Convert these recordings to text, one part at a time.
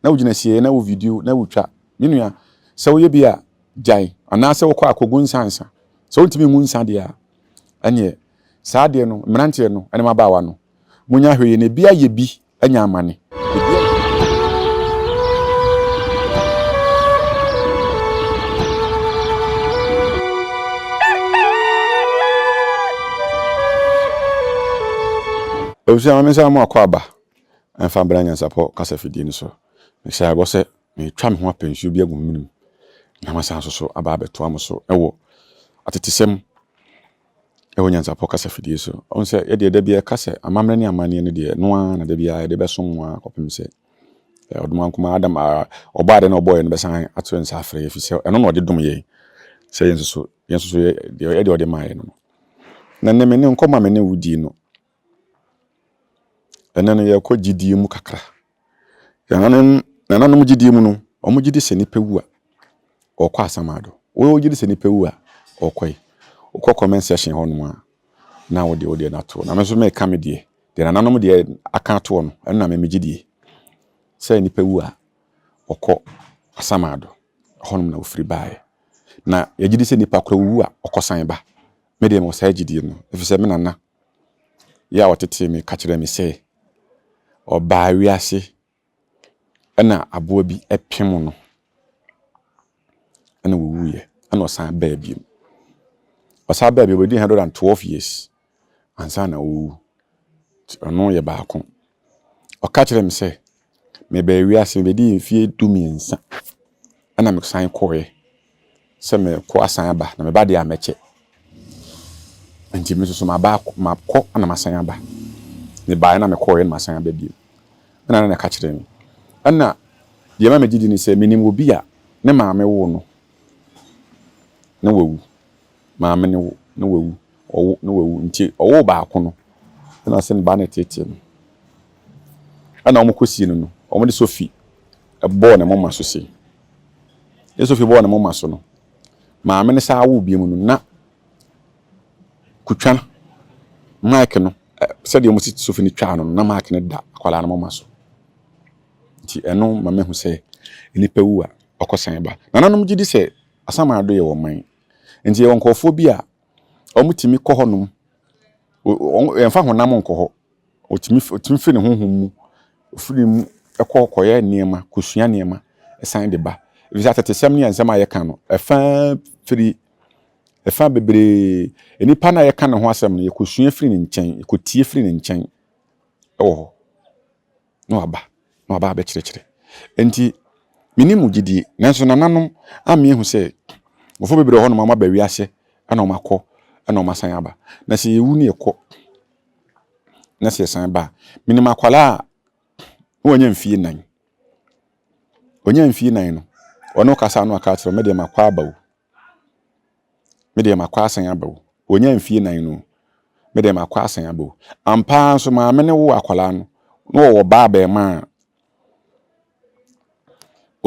Na wogyina sieɛ na wo video na wotwa. Me nua, sɛ woyɛ bi a, gyae. Anaasɛ wokɔ a kɔgu nsa ansa. Sɛ wontumi ngu nsa deɛ a, ɛneɛ saa adeɛ no, mmeranteɛ no ne mmabaawa no, monyɛ ahwɛyie na ebi ayɛ bi anya amane. Ebi ayɛ. Abusua ma me nsa mo akɔ aba mfa mbra nyansapɔ kasafidie no so. Mehyɛ bɔ sɛ meretwa me ho apɛ nsuo bi agu me mene mu na masan nso so aba abɛtoa mo so wɔ atetesɛm wɔ nyansapɔ kasafidie so. Ɔhu sɛ yɛdeɛ da biara ɛka sɛ amammerɛ ne amanneɛ no deɛ ɛno ara na da biara yɛde bɛsom mo ara kɔpem sɛ ɔdomankoma Adam a ɔbɔ ade na ɔbɔeɛ no bɛsan ato nsa afrɛ yɛ ɛfiri sɛ ɛno na ɔde dom yɛn sɛ yɛn nso so yɛn nso so yɛ deɛ ɔde maa yɛn no no. Na nnɛ me ne nkɔmmɔ a me ne wo die no Ɛnnɛ no yɛrekɔ gyidie mu kakra. Nananom nananom gyidie mu no, wɔgye di sɛ nipa wu a, ɔkɔ asamado. Wo wogye di sɛ nipa wu a, ɔkɔ yi. Wokɔ comment section hɔnom a, na wode wo deɛ no ato hɔ. Na me nso meka me deɛ. Deɛ nananom deɛ aka ato hɔ no, ɛno na me megye die. Sɛ nipa wu a, ɔkɔ asamado. Ɛhɔnom na ofiri baeɛ. Na yɛgye di sɛ nipa koraa wu a, ɔkɔsan ba. Me deɛ mewɔ saa gyidie no, ɛfiri sɛ me nana yɛ a ɔtetee me ka kyerɛɛ me sɛ ɔbaa wiase ɛna aboa bi pem no ɛna ɔwuiɛ ɛna ɔsan baa bio. Ɔsan baa bio ɔbɛdii 112 years ansa na ɔrewu. Nti ɔno yɛ baako. Ɔka kyerɛɛ me sɛ mebaa wiase mebɛdii mfeɛ 13 ɛna mesan kɔeɛ sɛ merekɔ asan aba, na meba deɛ a mɛkyɛ. Nti me nso so maba makɔ na masan aba. Mebaeɛ na mekɔeɛ na masan aba bio. Ɛna na ɛka kyerɛ me. Ɛna deɛ ɛma megye di ne sɛ menim obi a ne maame woo no na wawu. Maame no wo na wawu, ɔwo na wawu. Nti ɔwoo baako no ɛna sɛ ne ba no reteetee no. Ɛna wɔkɔsie no no, wɔde sofi bɔɔ ne moma so sei. Yosef bɔɔ ne moma so no, maame no san woo bio no, na kutwa mic no, sɛdeɛ wɔsi sofi no twaa no no, na mic no da akwadaa no moma so. Nti ɛno ma mehu sɛ nnipa wu a, ɔkɔsan ba. Nananom gye di sɛ asamando yɛ wɔn man. Nti yɛwɔ nkurɔfoɔ bi a wɔtumi kɔ hɔnom, wɔmfa honam nkɔ hɔ. Ɔtumi ɔtumi firi ne honhom mu, ɔfiri mu kɔ kɔyɛ nneɛma, kɔsua nneɛma san de ba. Ɛfiri sɛ atetesɛm ne nsɛm a yɛka no, ɛfa firi ɛfa bebree. Nnipa no a yɛka ne ho asɛm no, yɛkɔsua firi ne nkyɛn, yɛkɔtie firi ne nkyɛn wɔ hɔ. Na waba, na waba abɛkyerɛkyerɛ. Enti, menni mu gyidie, nanso nananom ama yɛahu sɛ nkurɔfoɔ bebree wɔ hɔnom a wɔaba wiase na wɔakɔ na wɔasan aba. Na sɛ yɛwu ne yɛkɔ na sɛ yɛsan ba a, menim akwadaa a na wanya mfie nnan. Ɔnya mfie nnan no, ɔne wo kasa na waka akyerɛ wo, me deɛ makɔ aba o. Me deɛ makɔ asan aba o. Ɔnya mfie nnan no, me deɛ makɔ asan aba o. Ampa ara nso maame no woo akwadaa no, na ɔwɔ ba abarimaa a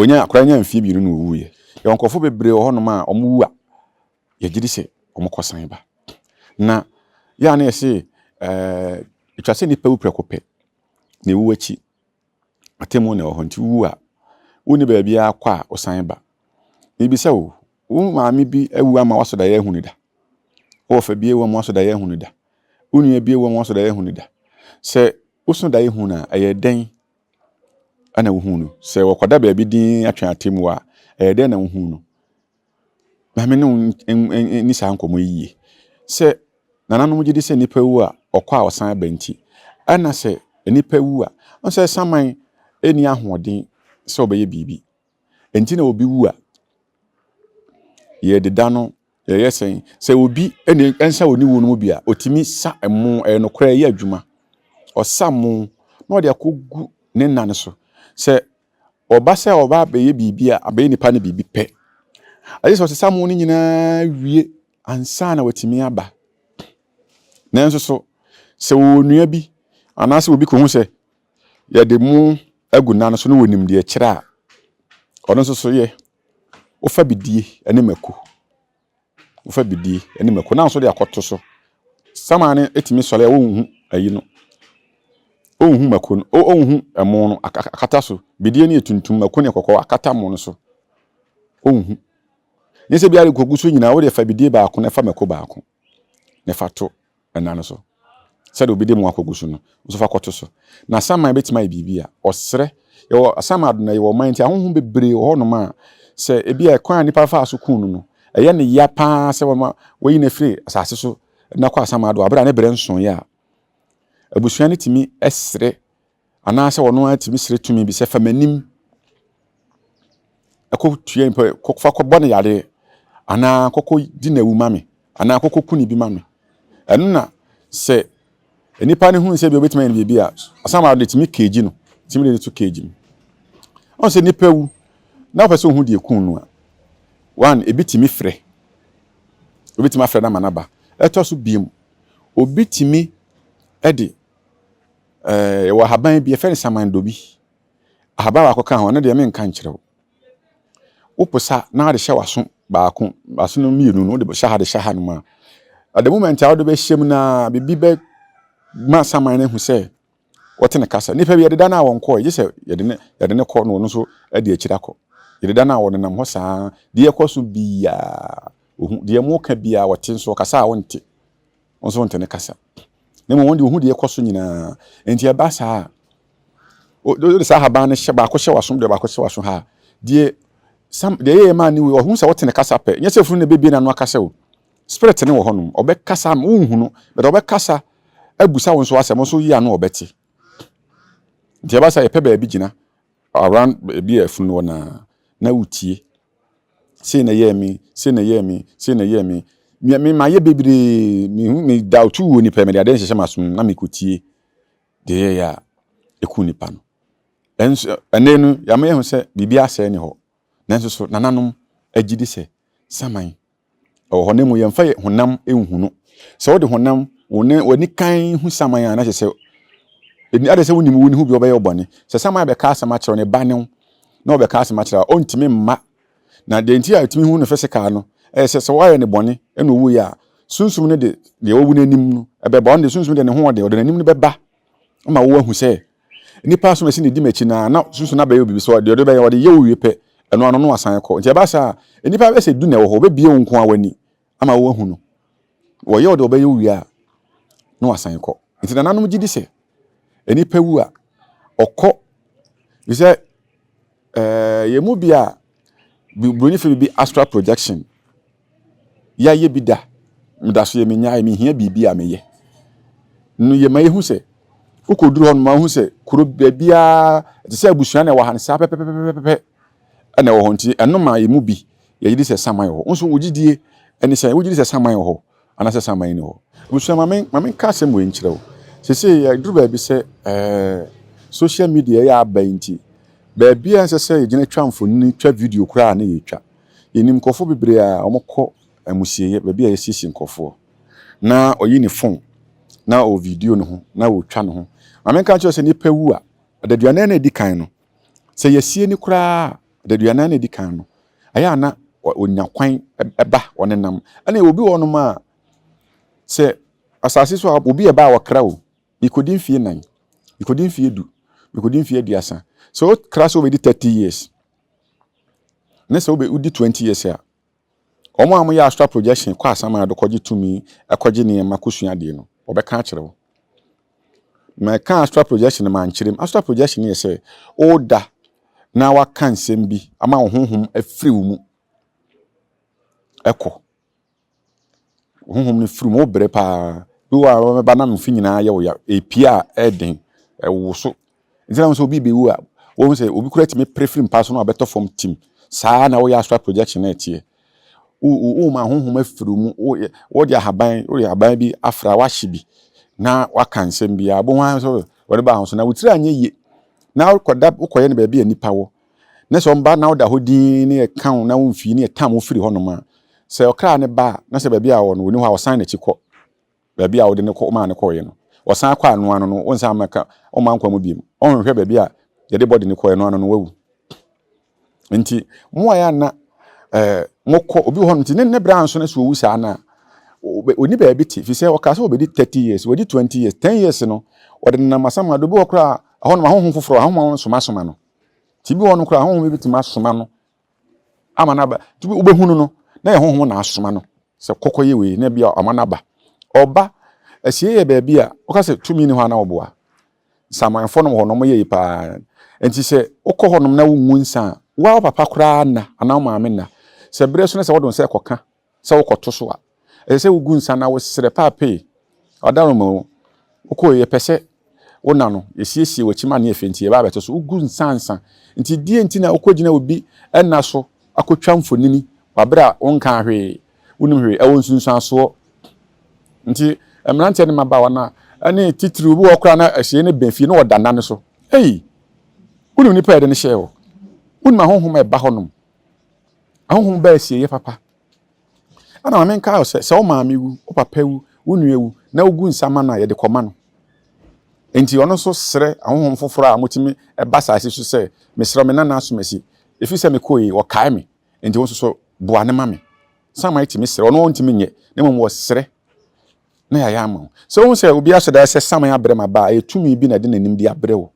ɔnya akwadaa nya mfie mmienu na ɔwuiɛ. Yɛwɔ nkurɔfoɔ bebree wɔ hɔnom a wɔwu a, yɛgye di sɛ wɔkɔsan ba. Na yɛ a na yɛse ɛɛ ɛtwa sɛ nnipa wu prɛko pɛ, na ɛwu akyi atemmuo na ɛwɔ hɔ nti wowu a wonni baabiara kɔ a wosan ba. Mebisa o, wo maame bi awu ama woasɔ daeɛ ahu no da? Wo wɔfa bi awu ama woasɔ daeɛ ahu no da? Wo nua bi awu ama woasɔ daeɛ ahu no da? Sɛ woso daeɛ hu no a, ɛyɛ dɛn na wohu no? Sɛ wɔkɔda baabi din atwɛn atemmuo a, ɛyɛ dɛn na wohu no? Na me ne wo nni saa nkɔmmɔ yi yie. Sɛ nananom gye di sɛ nnipa wu a, ɔkɔ a ɔsan ba nti, ɛna sɛ nnipa wu a, ɔn sɛ saman nni ahoɔden sɛ ɔbɛyɛ biribi. Nti na obi wu a, yɛdeda no, yɛyɛ sɛn? Sɛ obi ɛna ɛnsa wɔ ne wuo no mu bi a, ɔtumi sa ɛmo, ɛyɛ nokorɛ, ɛyɛ adwuma. Ɔsa mo na ɔde akɔgu ne nna no so. Sɛ Ɔba sɛ ɔba abɛyɛ biribi a, abɛyɛ nipa no biribi pɛ. Agye sɛ ɔsesa mo no nyinaa wie ansa na watumi aba. Nanso so, sɛ wɔwɔ nua bi anaasɛ obi kɔhu sɛ yɛde mo agu nna no so na wɔnim deɛ ɛkyerɛ a, ɔno nso so yɛ wofa bidie ne mako. Wofa bidie ne mako na nso de akɔto so. Saman no tumi sɔre a wonhu ayi no. Ɔnhu mako no, ɔnhu ɛmo no, akata so. Bidie no yɛ tuntum, mako no yɛ kɔkɔɔ, akata mo no so. Ɔnhu. Nyɛ sɛ biara kɔgu so nyinaa, wode fa bidie baako na fa mako baako na fa to ɛna no so. Sɛdeɛ obi de mo akɔgu so no, nso fa kɔto so. Na saman bɛtumi ayɛ biribi a, ɔsrɛ. Yɛwɔ asaman adona, yɛwɔ ɔman nti ahonhom bebree wɔ hɔnom a, sɛ ebi a kwan a nipa faa so kuu no no, ɛyɛ ne ya paa sɛ wɔma wɔyi no afiri asase so na kɔ asaman do, abere a ne berɛ nsoeɛ a, abusua no tumi srɛ anaasɛ ɔno ara tumi srɛ tumi bi sɛ fa m'anim ɛkɔ tua nipa fa kɔbɔ no yareɛ anaa kɔkɔ di n'awu ma me anaa kɔkɔ ku ne bi ma me. Ɛno na sɛ nipa no hu sɛ bi obetumi ayɛ no biribi a, asaman de tumi keegyi no, tumi de no to keegyi mu. Ɔn sɛ nipa wu na wopɛ sɛ ohu deɛ kun no a, one, ebi tumi frɛ, obi tumi afrɛ no ama no aba. Ɛtɔ so biem, obi tumi de ɛɛ wɔ ahaban bi yɛfrɛ no samandobi. Ahaban baako ka ho, ɛno deɛ menka nkyerɛ wo. Woposa na wode hyɛ w'aso baako, aso no mmienu no, wode hyɛ ha de hyɛ ha no mu a, at the moment a wode bɛhyɛ mu na biribi bɛ ma saman no ahu sɛ wɔte ne kasa. Nipa bi yɛdeda no a wɔnkɔɔ, gye sɛ yɛde ne kɔ na ɔno nso de akyiri akɔ. Yɛdeda no a wɔnenam hɔ saa, deɛ ɛkɔ so biara, ohu deɛ mo ka biara wɔte nso ɔkasa a wonte. Wɔn nso wonte ne kasa. Na mmom wɔn deɛ ohu deɛ ɛkɔ so nyinaa. Nti ɛba saa a, wode saa ahaban no hyɛ baako hyɛ w'aso deɛ baako hyɛ w'aso ha a, deɛ sam deɛ ɛyɛ maa ne wei ɔhu sɛ wote ne kasa pɛ. Nyɛ sɛ funu na ebebie n'ano akasa o. Spirit ne wɔ hɔnom. Ɔbɛkasa ama wonhu no, but ɔbɛkasa abusa wo nso asɛm, wo nso yi ano ɔbɛte. Nti ɛba saa yɛpɛ baabi gyina around baabi a afunu wɔ no na wotie. Sei na ɛyɛɛ me, sei na ɛyɛɛ me, sei na ɛyɛɛ me. Me me mayɛ bebree, mehu me doubt wɔ nipa mede adeɛ nhyehyɛ m'asom na mekɔtie deɛ ɛyɛeɛ a ɛku nipa no. Ɛnso ɛnɛ no yɛama yɛhu sɛ biribi asɛe ne hɔ. Nanso so nananom agye di sɛ saman ɛwɔ hɔ na mmom yɛmfa yɛ honam nhu no. Sɛ wode honam wo ne w'ani kan hu saman a na kyerɛ sɛ ɛni ade sɛ wonim wo ne ho bi ɔbɛyɛ wo bɔne. Sɛ saman bɛka asɛm akyerɛ wo ne ba ne wo na ɔbɛka asɛm akyerɛ a ɔntumi mma. Na deɛ nti a ɛtumi hu no physical no ɛyɛ sɛ sɛ woayɛ ne bɔne ɛna owuiɛ a sunsum no de deɛ wawu n'anim no ɛbɛba. Ɔno de sunsum deɛ ne ho ɔde ɔde n'anim no bɛba ma woahu sɛ nipa asom ɛsi na edi m'akyi na na sunsum no abɛyɛ obibi sɛ deɛ ɔde bɛyɛ ɔde yɛ wo wie pɛ ɛno ano no asan kɔ. Nti ɛba saa a nnipa bɛyɛ sɛ du na ɛwɔ hɔ wɔbɛbie wo nko ara w'ani ama woahu no. Wɔyɛ wo deɛ wɔbɛyɛ wo wie a na wasan kɔ. Nti nananom gye di sɛ nnipa wu a ɔkɔ bi sɛ ɛɛ yɛn mu bi a buroni fɛ biribi astral projection yɛayɛ bi da meda so yɛ menyae mehia biribi a meyɛ no yɛ ma yɛhu sɛ wokɔduru hɔ no ma wohu sɛ kuro baabiara te sɛ abusua na ɛwɔ ha no saa pɛpɛpɛpɛpɛ ɛna ɛwɔ hɔ. Nti ɛno ma yɛ mu bi yɛgye di sɛ saman wɔ hɔ. Nso wogye die ɛne sɛ wogye di sɛ saman wɔ hɔ anaasɛ saman ni hɔ. Abusua, ma menka asɛm wei nkyerɛ wo. Seesei yɛaduru baabi sɛ ɛɛ social media yɛ aba yi nti, baabi a ɛnsɛ sɛ yɛgyina twa mfonini, twa video koraa na yɛtwa. Yɛnim nkurɔfoɔ bebree a wɔkɔ amusieeɛ, baabi a yɛsiesie nkurɔfoɔ, na ɔyi ne phone na ɔwɔ video no ho na ɔretwa ne ho. Ma menka nkyerɛ wo sɛ nipa wu a, adaduanan na ɛdi kan no, sɛ yɛasie no koraa a, adaduanan na ɛdi kan no, ɛyɛ a na ɔnya kwan ba ɔnenam. Ɛna obi wɔ hɔnom a, sɛ asase so a obi ɛba a ɔkra o, mekɔdi mfie 4, mekɔdi mfie 10, mekɔdi mfie 30. Sɛ wokra sɛ wobɛdi 30 years, ne sɛ wodi 20 years a, wɔn a wɔyɛ astral projection kɔ asaman do kɔgye tumi, kɔgye nneɛma, kɔsua adeɛ no, wɔbɛka akyerɛ wo. Mɛka astral projection no mankyerɛ mu. Astral projection yɛ sɛ woda na waka nsɛm bi ama wo honhom afiri wo mu ɛkɔ. Honhom no firi mu, wobrɛ paa. Bi wɔ a wɔbɛba na mfe nyinaa yɛ wo ya. Epie a ɛden, ɛwoso. Nti na wɔn sɛ obi bɛwu a, wɔn sɛ obi kura tumi pere firi mpa so na wabɛtɔ fam tim. Saa na wɔyɛ astral projection na ɛteɛ. Wo ma honhom afiri mu, wode ahaban, wode ahaban bi afra, wahye bi na waka nsɛm bi a bohu ara sɛ wɔde ba ho so na wo tiri anyɛ yie. Na wokɔda wokɔyɛ no baabi a nipa wɔ. Na sɛ ɔmba na woda hɔ dinn ne yɛka wo na womfii ne yɛtam wo firi hɔnom a, sɛ ɔkra ne ba a, na sɛ baabi a ɔwɔ no wɔni hɔ a, ɔsan n'akyi kɔ baabi a wode no kɔ maa no kɔeɛ no. Ɔsan kɔ ano ano no, wonsan mmɛka ɔmma nkwa mu biom. Ɔnhwehwɛ baabi a yɛde bɔde no kɔeɛ no ano no, wawu. Nti mo a yɛ ana ɛɛ mokɔ obi wɔ hɔ no nti ne ne berɛ anso no so owu saa no a, ɔni baabi te, fi sɛ ɔkaa sɛ ɔbɛdi 30 years, wadi 20 years, 10 years no, Wɔde nenam asamado. Obi wɔ koraa a, ɛhɔnom ahonhom foforɔ, ahonhom no somasoma no. Nti bi wɔ hɔ no koraa, ahonhom bi bɛtumi asoma no ama no aba. Nti wobɛhu no no, na yɛ honhom na asoma no sɛ kɔkɔyɛ wei, na bi a ama no aba. Ɔba, asie yɛ baabi a woka sɛ tumi ni hɔ a na wɔboa. Nsamanfoɔ nom hɔ no, wɔyɛ yi paa. Nti sɛ wokɔ hɔnom na wongu nsa a, woa wo papa koraa nna anaa wo maame nna. Sɛ berɛ so na sɛ wode wo nsa kɔka sɛ wokɔto so a, ɛsɛ sɛ wogu nsa na wosrɛ paapee ɔdaroma o. Wokɔɔ yɛpɛ sɛ wo na no yɛsiesie w'akyi ma ne yɛ fɛ nti yɛba abɛto so. Wogu nsa ansa. Nti deɛ nti na wokɔgyina obi nna so akɔtwa mfonini wɔ berɛ a wonkaa hwee, wonim hwee, ɛwɔ nsunsuansoɔ. Nti mmeranteɛ ne mmabaawa no a ɛne titiriw bi wɔ koraa na asie no bɛn fie na wɔda nna no so. Ei! Wonim nipa a yɛde no hyɛɛ hɔ. Wonim ahonhom a ɛba hɔnom. Ahonhom ba asieeɛ papa. Ɛna maame nka sɛ sɛ wo maame wu, wo papa wu, wo nua wu na wogu nsa ma no a yɛde kɔma no. Nti ɔno nso srɛ ahonhom foforɔ a wɔtumi ba asase so sɛ mesrɛ me nana asomasi ɛfiri sɛ mekɔɔ yi wɔkae me nti wo nso so boa ne ma me. Saman tumi srɛ, ɔno ɔntumi nyɛ na mmom wɔsrɛ na yɛayɛ ama wo. Sɛ wohu sɛ obi ahyɛ da sɛ saman abrɛ ma ba a, ɛyɛ tumi bi na ɛde n'anim de abrɛ wo.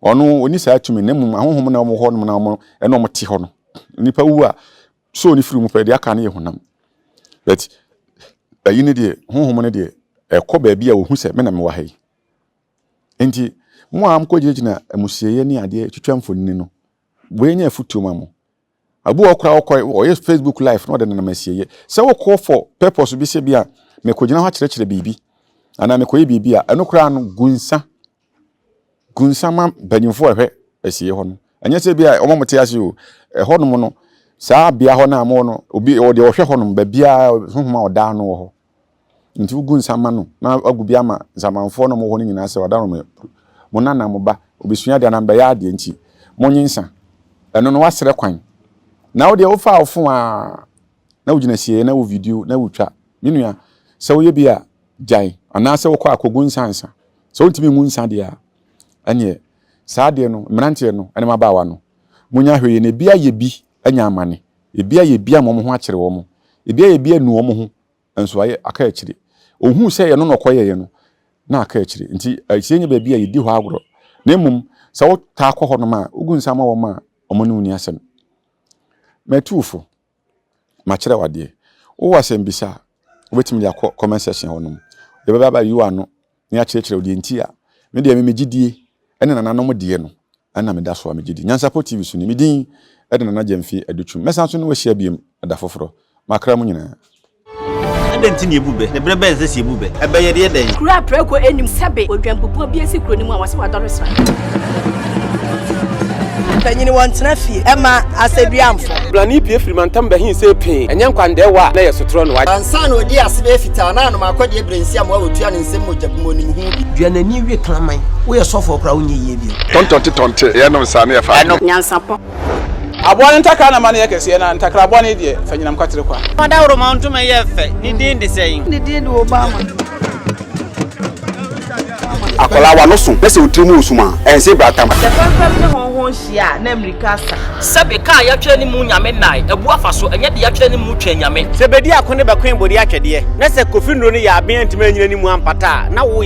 Ɔno ɔni saa tumi na mmom ahonhom na wɔn hɔ nom na wɔn ɛna wɔn te hɔ no. Nipa wu a so ne firi mu pɛ deɛ aka no yɛ honam. But ɛyi ne deɛ honhom no deɛ ɛkɔ baabi a wɔhu sɛ me na mewɔ ha yi. Nti mo a mokɔgyinagyina amusieeɛ ne adeɛ twitwa mfonini no, wei nyɛ afotuo ma mo. Obi wɔ hɔ koraa ɔkɔ ɔyɛ Facebook live na ɔde nenam asieeɛ. Sɛ wokɔ for purpose bi sɛ bi a mekɔgyina hɔ akyerɛkyerɛ biribi anaa mekɔyɛ biribi a, ɛno koraa no gu nsa. Gu nsa ma mpanyimfoɔ a ɛhwɛ asieeɛ hɔ no. Ɛnyɛ sɛ bi a wɔn a wɔte ase o. Ɛhɔnom no, saa bea hɔ no a mowɔ no, obi ɔdeɛ ɔhwɛ hɔnom, baabiara honhom a ɔdaa no wɔ hɔ. Nti wogu nsa ma no na wagu bi ama nsamanfoɔ na wɔwɔ hɔ no nyinaa sɛ ɔda mo nana mo ba obɛsua adeɛ anaa mbɛyɛ adeɛ nti monye nsa. Ɛno no wasrɛ kwan. Na wo deɛ wofaa wo fon a na wogyina sieɛ na wo video na wotwa. Me nua sɛ woyɛ bi a gyae anaasɛ wokɔ akɔgu nsa ansa. Sɛ wontumi ngu nsa deɛ a ɛneɛ saa adeɛ no mmeranteɛ no ne mmabaawa no monya hwɛ yie na ebi ayɛ bi anya amane, ebi ayɛ bi ama wɔn ho akyere wɔn, ebi ayɛ bi anu wɔn ho nso ayɛ aka akyire. Ohuu sɛ ɛno na ɔkɔyɛeɛ no, na aka akyire. Nti akyire nyɛ baabi a yɛdi hɔ agorɔ. Na mmom sɛ wotaa kɔ hɔnom a, wogu nsa ma wɔn a, wɔne wo nni asɛm. Matu wo fo, makyerɛ wo adeɛ. Wowɔ asɛmbisa a, wobɛtumi de akɔ comment section hɔnom. Yɛbɛba abɛyi wo ano na yɛakyerɛkyerɛ wo deɛ nti a me deɛ me me gyidie ne nananom deɛ no ɛna meda so a megye di. Nyansapɔ TV so ni. Me din de Nana Gyamfi Adutwum. Mɛsan so ne wo ahyia biom da foforɔ. Makra mo nyinaa. Adɛn nti na yɛbu bɛ? Na berɛ bɛn na ɛsɛ sɛ yɛbu bɛ? Ɛbɛ yɛ deɛ dɛn? Kuro a prako nnim sɛbe odwanbubuo bi asi kuro no mu a wɔse wadɔre sra. Mpanyin wɔntena fie mma asɛduamfo. Blani pue firi mantam bɛhee see pee, ɛnyɛ nkwandɛɛwa a na ɛyɛ sotorɔ no. Ansa na odii ase bɛyɛ fitaa na anom akɔdeɛ berɛ nsi amoa wɔtua ne nsam mogya bi mu onim ho bi. Dua n'ani we kraman. Woyɛ sɔfoɔ koraa wonyɛ yie bio. Tɔntɔnte tɔnte yɛnom saa ne yɛfa adwene. Nyansapɔ. Aboa no ntakra na ma no yɛ kɛseɛ, na ntakra bɔne deɛ, fa nyinam kwatere kwa. Ɔdawuroma ntoma yi yɛ fɛ. Ne din de sɛn? Ne din de Obama. Akwadaa w'ano so na sɛ wo tiri mu wɔ sum a, ɛnse bratam. Sɛ fɛmfɛm ne hɔnhɔn hyia a, na mmirika asa. Sɛbe ka a yɛatwerɛ ne mu Nyame nnae, abu afa so, ɛnyɛ deɛ yɛatwerɛ ne mu Twɛn Nyame. Sɛ bedi ako ne bɛkoe bode atwɛdeɛ, na sɛ Kofi nnuro no yɛ aben antumi anyina ne mu ampata a, na wo.